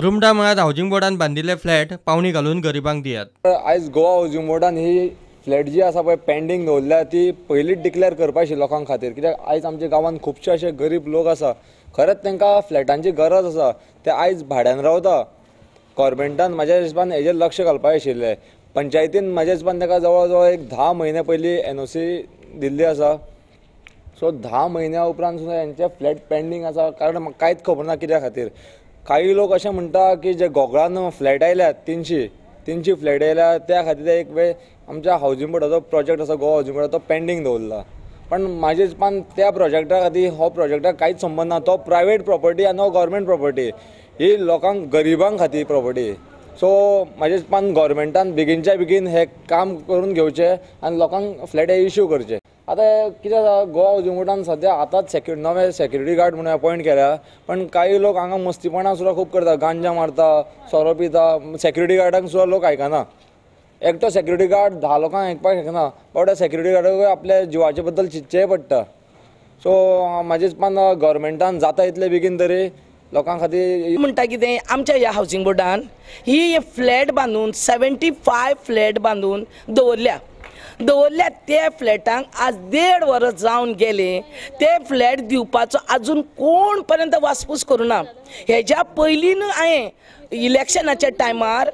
रुमडा मळ्यात हावजिंग बोर्डान बांदिल्ले फ्लॅट पावणी घालून गरिबांक दियात. आयज गोवा हावजिंग बोर्डान ही फ्लॅट जी आसा पळय पेंडींग दवरल्या ती पयलींच डिक्लेअर करपा आशिल्ली लोकां खातीर, कित्याक आयज आमच्या गांवांत खुबशे अशे गरीब लोक आसा, खरेंच तांकां फ्लॅटांची गरज आसा, ते आयज भाड्यान रावता. गव्हर्मेंटान म्हाज्या हिसपान हेजेर लक्ष घालपाक आशिल्लें. पंचायतीन म्हाज्या हिसपान ताका जवळ जवळ एक 10 म्हयने पयलीं एनओसी दिल्ली आसा. सो 10 म्हयन्या उपरांत सुद्दां हेंचे फ्लॅट पेंडींग आसा, कारण म्हाका कांयच खबर ना कित्या खातीर. काही लोक अशें म्हणटा की जे गोगळान फ्लॅट आयल्यात 300 फ्लॅट आयल्या त्या खातीर एक वेळ आमच्या हावजिंग बोर्डाचो प्रोजेक्ट आसा गोवा हावजिंग बोर्डाचो पेंडींग दवरला. पण म्हाज्या हिसपान त्या प्रोजेक्टा खातीर हो प्रोजेक्टाक कांयच संबंद ना. तो प्रायवेट प्रॉपर्टी आनी हो गव्हर्मेंट प्रॉपर्टी, ही लोकांक गरिबांक खातीर प्रॉपर्टी. सो म्हाज्या हिसपान गव्हर्मेंटान बेगीनच्या बेगीन हें काम करून घेवचें आनी लोकांक फ्लॅट हे इश्यू करचे. आतां कितें जाता, गोवा हावजिंग बोर्डान सद्या आतांच नवे सेक्युरिटी गार्ड म्हणून अपॉयंट केल्या, पण काही लोक हांगा मस्तीपणां सुद्दां खूब करता, गांजा मारता, सोरो पिता. सेक्युरिटी गार्डांक सुद्दां लोक आयकना. एकटो सेक्युरिटी गार्ड 10 लोकांक आयकपाक शकना, बट सेक्युरिटी गार्डाक आपल्या जिवाचे बद्दल चिंतचेंय पडटा. सो म्हाज्या हिसपान गव्हर्मेंटान जाता इतले बेगीन तरी लोकां खातीर म्हणटा कितें, आमच्या ह्या हावजिंग बोर्डान ही फ्लॅट बांदून 75 फ्लॅट बांदून दवरल्या त्या फ्लॅटांक आज 1.5 वर्स जावन गेले, ते फ्लॅट दिवपाचो आजून कोण पर्यंत वासपूस करुना. हेज्या पयलीं हांवें इलेक्शनाच्या टायमार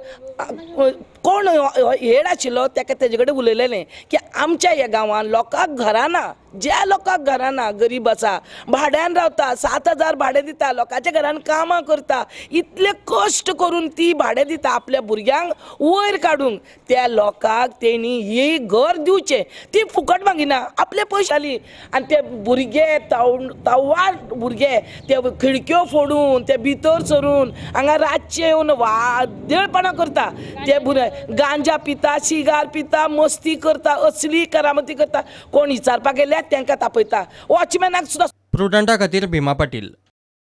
कोण हेड आशिल्लो ताका तेजे कडेन उलयलेलें की आमच्या ह्या गांवांत लोकांक घरां ना, ज्या लोकांक घरां ना, गरीब आसा, भाड्यान रावता, 7,000 भाडें दिता, लोकांच्या घरान कामां करता, इतले कश्ट करून ती भाडें दिता आपल्या भुरग्यांक वयर काडूंक, त्या लोकांक तेणी ही घर दिवचें. ती फुकट मागिना, आपले पयशे आली. आनी ते भुरगे तवार भुरगे ते खिडक्यो फोडून ते भितर सरून हांगा रातचे येवन वादळपणां करता. ते भुरगे गांजा पिता, सिगार पिता, मस्ती करता, असली करामती करता. कोण विचारपाक गेल्यार तांकां तापयता, वॉचमॅनाक सुद्दां. प्रुडंटा खातीर भीमा पाटील.